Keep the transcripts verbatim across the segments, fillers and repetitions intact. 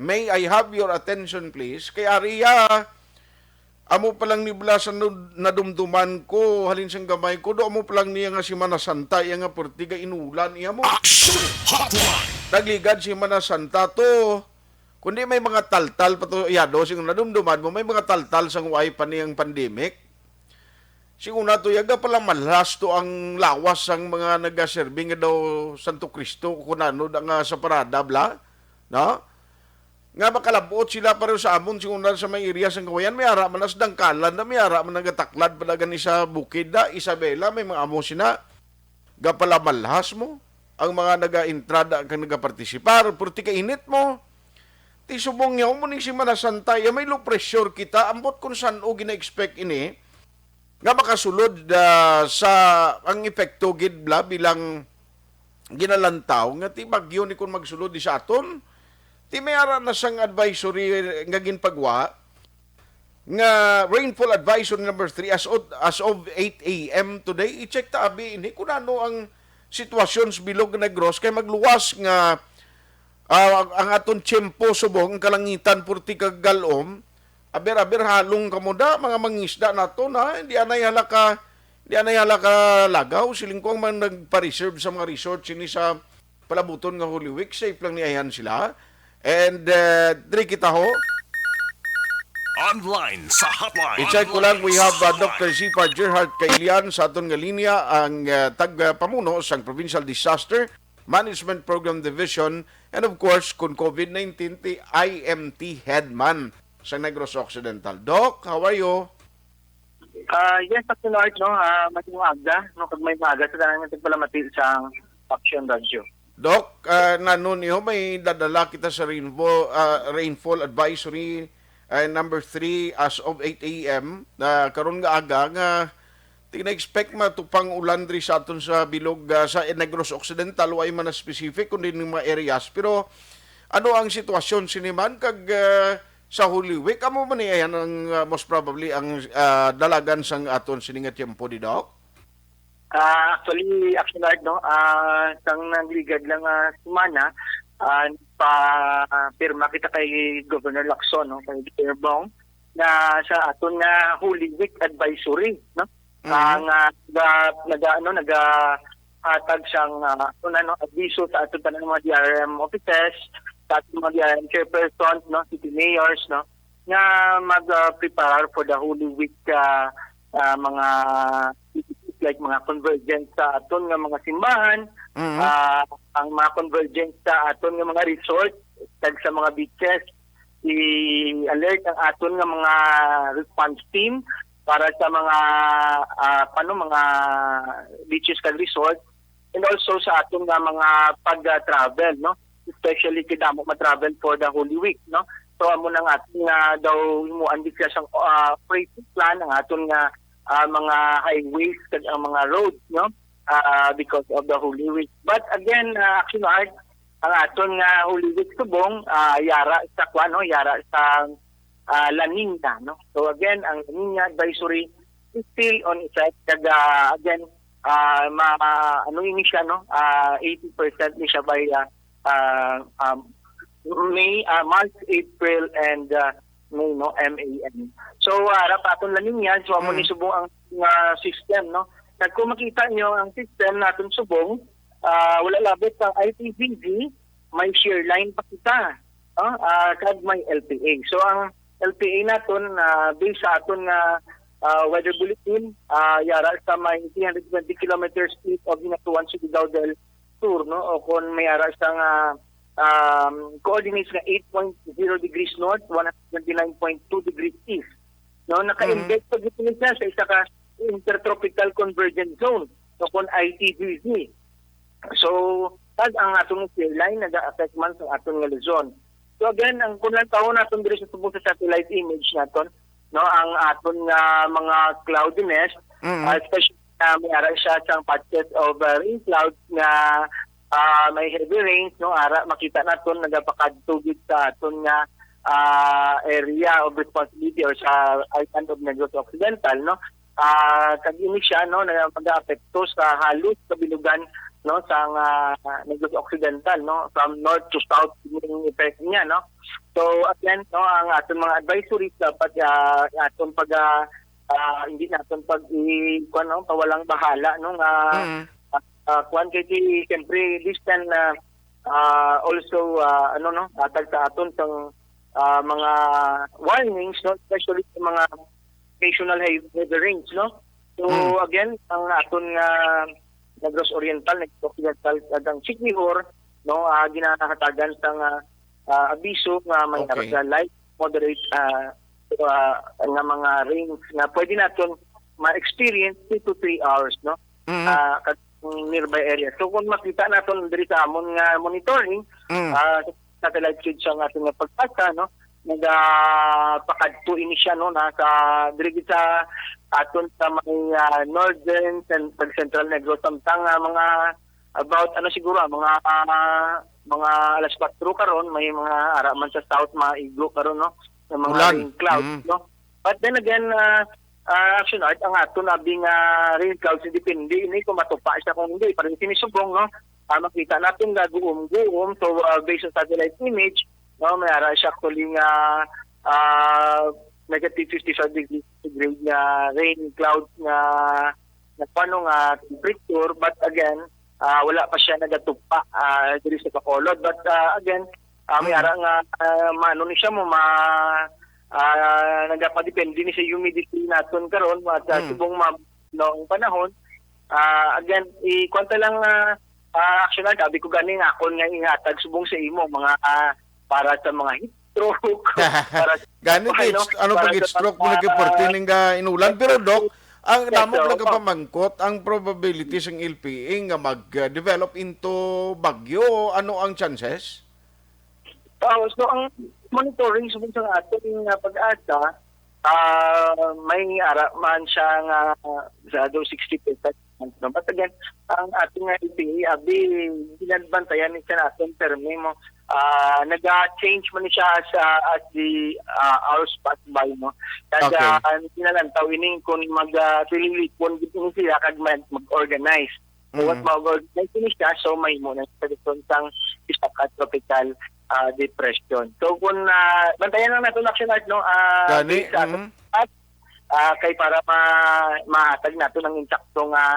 May I have your attention, please? Kay ari iya, amo pa lang ni bala sa nud-, nadumduman ko, halin sang gamay ko, do amo pa lang niya nga Semana Santa, iya nga purti ka inulan, iya mo. Action Hotline! Nagligad Semana Santa to. Kundi may mga taltal pa to, iya, do, sing nadumduman mo, may mga taltal sang way pa niyang pandemic. Sing una to, iya, gapalamalhas to ang lawas sang mga nagaserbi nga daw Santo Cristo, kung ano, nga sa parada, bla? No? Nga makalabot sila pareho sa amon, sing una sa may area sang Kawayan, may ara man nas dangkalan na, may ara man nagataklad pa na gani sa bukid na, Isabela, may mga amo sina. Gapalamalhas mo ang mga nagaentrada kag nagapartisipar, pero ti kainit mo. Ti subong niya, mo ning Semana Santa, ya may low pressure kita, ambot kung san-o gina-expect ini, nga makasulod, ah, sa ang epekto gid bla bilang ginalantaw nga ti bagyo ni kun magsulod di sa aton, ti may ara na sang advisory nga ginpagwa nga rainfall advisory number three as of, as of eight a m today. I-check ta abi ini kung ano ang sitwasyon sa bilog nga Negros kay magluwas nga, ah, ang aton tiyempo subong ang kalangitan purti kag galom. Aber-aber halong kamo da, mga mangisda nato na, hindi anay hala ka, hindi anay hala ka lagaw. Siling ko ang mga nagpa-reserve sa mga resort sini sa palabuton nga Holy Week, safe lang ni ayan sila. And, uh, diri kita ho. Online sa hotline. I-check ko lang, we have, uh, Doctor Zipar Gerhard Kailian sa aton nga linya, ang, uh, tag-, uh, pamuno sang Provincial Disaster Management Program Division, and of course, kung covid nineteen, ti I M T head man sa Negros Occidental. Doc, how are you? Ah, yes, Pastor Lord, no? Ah, maayong aga, no? Kag maayong aga sa tanan nga nagpalamati sa Action Radio. Doc, ah, nano niyo may dadala kita sa rainfall, ah, rainfall advisory, ah, number three as of eight a m na karon nga aga nga ti na-expect matupang ulan diri sa aton sa bilog, ah, sa Negros Occidental, way man na specific kundi ning mga areas. Pero ano ang sitwasyon sini man kag, ah, sa Holy Week? Amo man ni ayan ang, ah, most probably ang, ah, dalagan sang aton sini nga tiyempo, di Doc? Ah, actually, Action Lord, no? Ah, sang nagligad lang nga semana, ah, nagpapirma kita kay Governor Lacson, no? Kay Governor Bong, na sa aton nga Holy Week advisory, no? Mhm. Ang, ah, naga, naga, ano, nagahatag sang, ah, ano, ano, abiso sa aton tanan mga D R M offices, sa aton mga D R M chairpersons, no, city mayors, no, nga mag, ah, prepare for the Holy Week, ah, ah, mga, like, mga convergence sa aton nga mga simbahan, Mhm. ah, ang mga convergence sa aton nga mga resort, kag sa mga beaches, i-alert ang aton nga mga response team para sa mga, ah, paano, mga beaches kag resort, and also sa aton nga mga pag-travel, no? Especially kay damo ma-travel for the Holy Week, no? So, amo na nga aton nga daw himuan gid siya sang, ah, operating plan ang aton nga, ah, mga highways kag ang mga roads, no? Ah, because of the Holy Week. But again, ah, Action Lord, ang aton nga Holy Week subong, ah, yara sa kwan, no? Yara sa, ah, La Niña, no? So again, ang La Niña advisory is still on effect. Kag, ah, again, ah, ma-, ano ini siya, no? Ah, eighty percent ni siya by, ah, ah, um, May, ah, March, April, and, ah, May, no? M A N. So, ah, ara pa aton La Niña, so amo ni Mm. subong ang, ah, system, no? Kag kung makita nyo ang system naton subong, ah, wala labot sa I T G Z, may shear line pa kita, no? Ah, kag may L P A. So, ang L P A naton, ah, based sa aton nga, ah, weather bulletin, ah, yara sa may three hundred twenty kilometers east of Hinatuan, Surigao del Sur, no? O kung may ara sa nga, um, coordinates nga eight point zero degrees north, one hundred twenty-nine point two degrees east. No, naka-embed Mhm. pa gid siya sa isa ka intertropical convergence zone, o kon I T G Z. So, kag ang atong shear line naga-affect man sa aton nga Luzon. So again, ang kung lantawon naton diri sa subong sa satellite image naton, no, ang aton nga mga cloudiness, Mhm. ah, especially na may ara siya sang patches of, ah, rain clouds nga, ah, may heavy rains, no, ara makita naton nagapakadto gid sa aton nga, ah, area of responsibility or sa island of Negros Occidental, no. Ah, kag ini siya, no, na mag-aapekto sa halos kabilugan no, sang, ah, Negros Occidental, no, from north to south yung effect niya, no. So again, no, ang aton mga advisories dapat, ah, aton pag, ah, ah, hindi naton pag i-, kuwan, no, pawalang bahala, no, nga, Mm. ah, ah, kuwan, kay di, siyempre, this can, ah, ah, also, ah, ano, no, atag sa aton sang, ah, mga warnings, no, especially sa mga occasional heavy, heavy rains, no. So Mm. again, ang aton nga Negros Oriental, Negros Occidental, kag ang Siquijor, no, ah, ginahatagan sang, ah, ah, abiso nga may Okay. sa light, moderate, ah, ah, nga mga rains nga pwede naton ma-experience two to three hours, no? Mhm. Ah, kag nearby area. So, kung makita naton diri sa amon nga monitoring, Mm. ah, satellite feed sa aton nga PAGASA, no? Nagapakadto ini siya, no, na sa, diri gid sa aton sa may, ah, northern, cen-, pag central Negros, samtang, ah, mga about, ano siguro, ah, mga, ah, mga alas kwatro karon, may mga ara man sa south, mga igo karon, no, sa mga Ulan. rain clouds, Mm. no. But then again, ah, ah, Action Art, ang aton abi nga rain clouds, depende ini kung matupa siya kung hindi. Parang sinisubong, no, ah, makita natin nga guom-guom. So, ah, based on satellite image, no, may ara siya actually nga, ah, negative fifty-five degree centigrade nga rain clouds nga, nga paano nga temperature. But again, ah, wala pa siya nagatupa, ah, diri sa Bacolod. But, ah, again, ah, may Mm. ara nga, ah, maano ni siya mo, ma-, ah, nagapadepende ni sa humidity naton karon at, ah, Mm. subong ma-, no, ang panahon. Ah, again, i-, kuwan ta lang, ah, ah, Action Art, abi ko gani nga akon nga ihatag subong sa imo, mga, ah, para sa mga heat stroke, para sa Gani, ano, heat st-, ano para pag heat sa stroke mo mga nagkiporte ning, ah, inulan? Pero, Doc, ang Yes, namo sir. Opo. Nagapamangkot, ang probability sang L P A nga mag, ah, develop into bagyo, ano ang chances? Ah, so ang monitoring subong sa aton nga PAGASA, ah, may ara man siya nga sa do sixty percent, no? But again, ang aton nga L P A, abi, ginabantayan ni sa naton permi mo, ah, naga-change man siya sa, as the, ah, hours pass by, no? Kag, Okay. ah, ginalantaw ining kung mag, ah, tililipon gid ini sila kag mag-, mag-organize. So, what Mm. mag-organize ini siya, so may mo na sa sang isa ka tropical, ah, depression. So, kung, ah, bantayan lang naton, Action Art, no? Ah, Gani, based sa mm. at, ah, kay para ma-, mahatag naton ang insakto nga,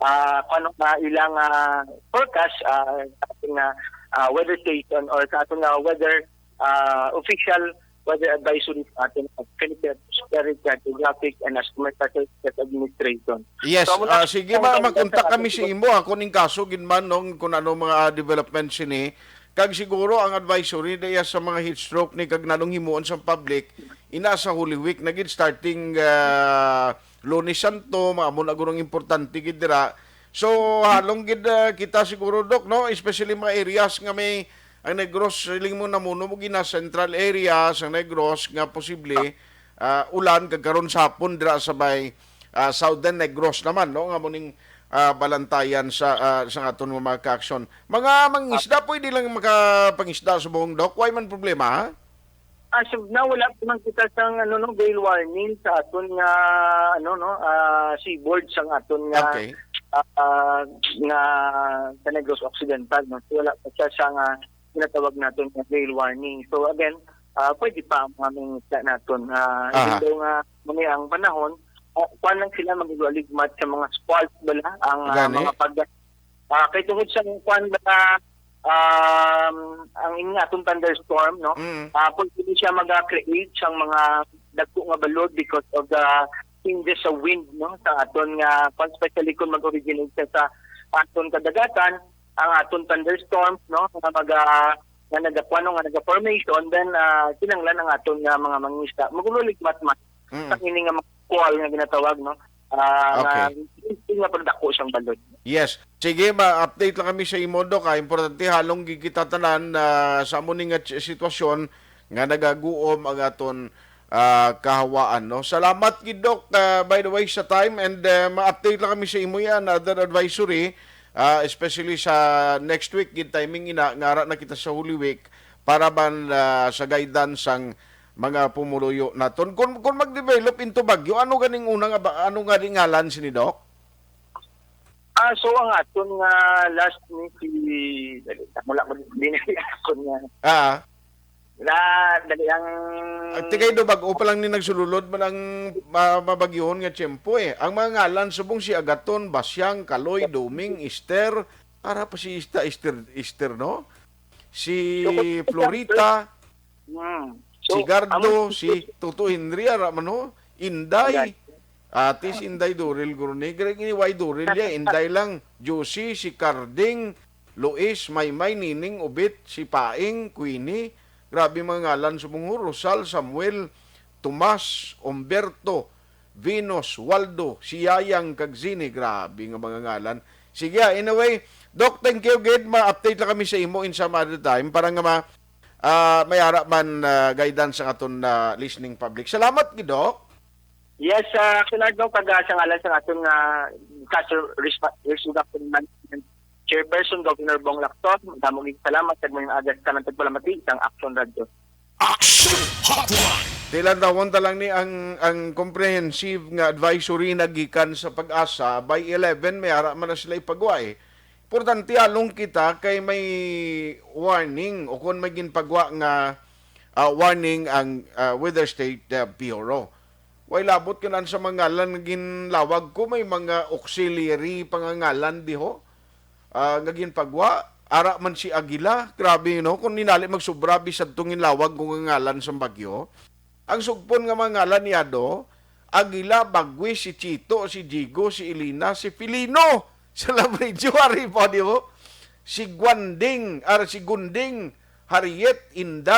ah, kung ano nga ilang, ah, forecast, ah, sa ating, ah, ah, weather station or sa ating, ah, weather, ah, official weather advisory sa ating Philippine Atmospheric, Hydrographic and Astrometeorological Administration. Yes, So, muna ah, sige, ang ma-, makontak kami sa imo, ah, kung in kaso gid man, no, kung ano mga development sini. Kag siguro ang advisory diya sa mga heat stroke ni kag nanong himuon sa public, ina sa Holy Week na gid starting, ah, Lunes Santo, mga amo na gurong importante gid dira. So, halong gid, ah, kita siguro, Doc, no? Especially mga areas nga may ang Negros, siling mo namuno mo gina central area sa Negros nga posible, ah, ulan kag karon sa hapon dira sa may, ah, Southern Negros naman, no, nga muning, ah, balantayan sa, ah, sa aton nga mga ka-aksyon. Mga mangisda, pwede lang makapangisda subong, Doc? Way man problema, ha? As of now, wala pa man kita sang, ano, no, gale warning sa aton nga, ano, no, ah, seaboard sang aton nga, Okay. ah, ah, nga sa Negros Occidental, no? So, wala pa siya sa nga ginatawag naton nga gale warning. So, again, ah, pwede pa ang mga mangisda naton. Ah, even Aha. though nga mani ang panahon, ah, kuwan lang sila, mag-aligmat sa mga squalls bala, ang, ah, Gani. mga pag-, ah, kay tungod sa kuwan bala, um, ang ini nga atong thunderstorm, no? Mm. Ah, pwede siya mag-create sang mga dagko nga balod because of the changes sa wind, no? Sa aton nga, especially kung mag-originate siya sa aton kadagatan, ang aton thunderstorms, no? Nga mag-, ah, nga nagakuan, no, nga naga-formation, then, ah, kinahanglan ang aton nga mga mangisda mag-aligmat man Mm. sa ini nga mga squall nga ginatawag, no? Ah, nga, Okay. nga pagdako sang balod. Yes. Sige, ma-update lang kami sa imo, Doc, ha. Importante, halong gid kita tanan, ah, sa amo ni nga ch-, sitwasyon nga nagaguom ang aton, ah, kahawaan, no? Salamat gid, Doc, ah, by the way, sa time, and, ah, ma-update lang kami sa imo yan, other advisory, ah, especially sa next week, gid timing ina, nga ara na kita sa Holy Week, para man, ah, sa guidance sang mga pumuluyo naton. Kung, kung mag-develop into bagyo, ano ganing unang aba-, ano nga di ngalan sini, Doc? Ah, so ang aton nga last ni si, dali, mula mo din akon nga. Ah. Na, dali ang Ang tigay do, bag-o pa lang ni nagsululod man ang ma-, mabagyuhon nga tiyempo, eh. Ang mga ngalan subong si Agaton, Basyang, Kaloy, Doming, Ester, ara pa si Ista, Ester, Ester, no? Si So, Florita, Hmm. So, si Gardo, ang si Toto Henry, ara man, no? Inday. Inday. Ati si Inday Doril Gurni. Gre-, ni way Doril ya, Inday lang. Juicy, si Carding, Luis, Maymay, Nining, Ubit, si Paing, Queenie. Grabe mga ngalan subong ho. Rosal, Samuel, Tomas, Umberto, Venus, Waldo, si Yayang, kag Zini. Grabe nga mga ngalan. Sige, ah, anyway, Doc, thank you gid. Ma-update lang kami sa imo in some other time para nga ma-, ah, may ara man, ah, guidance ang aton, ah, listening public. Salamat gid, Doc. Yes, ah, Action Art, no, pag, ah, sa ngalan sa aton nga Cancer Risk, Risk Reduction Management Chairperson, Governor Bong Lacson, damo gid salamat kag may aga sa tanan tagpalamati sang Action Radio. Action Hotline. Tilantawon ta lang ni ang, ang comprehensive nga advisory na gikan sa PAGASA. By eleven, may ara man na sila ipagwa, eh. Importante, along kita kay may warning o kung may ginpagwa nga, ah, warning ang, ah, Weather State, ah, Bureau. Way labot kanan sa mga ngalan nga ginlawag ko, may mga auxiliary pa nga ngalan diho, ah, nga ginpagwa. Ara man si Aguila, grabe, no? Kung ninali magsubra, bisag tong ginlawag ko nga ngalan sa bagyo. Ang sugpon nga mga ngalan niya do, Aguila, Bagwis, si Chito, si Jigo, si Elena, si Filino, sa Labridge, ari pa, di mo? Si Guanding, ar, si Gunding, Harriet, Inday,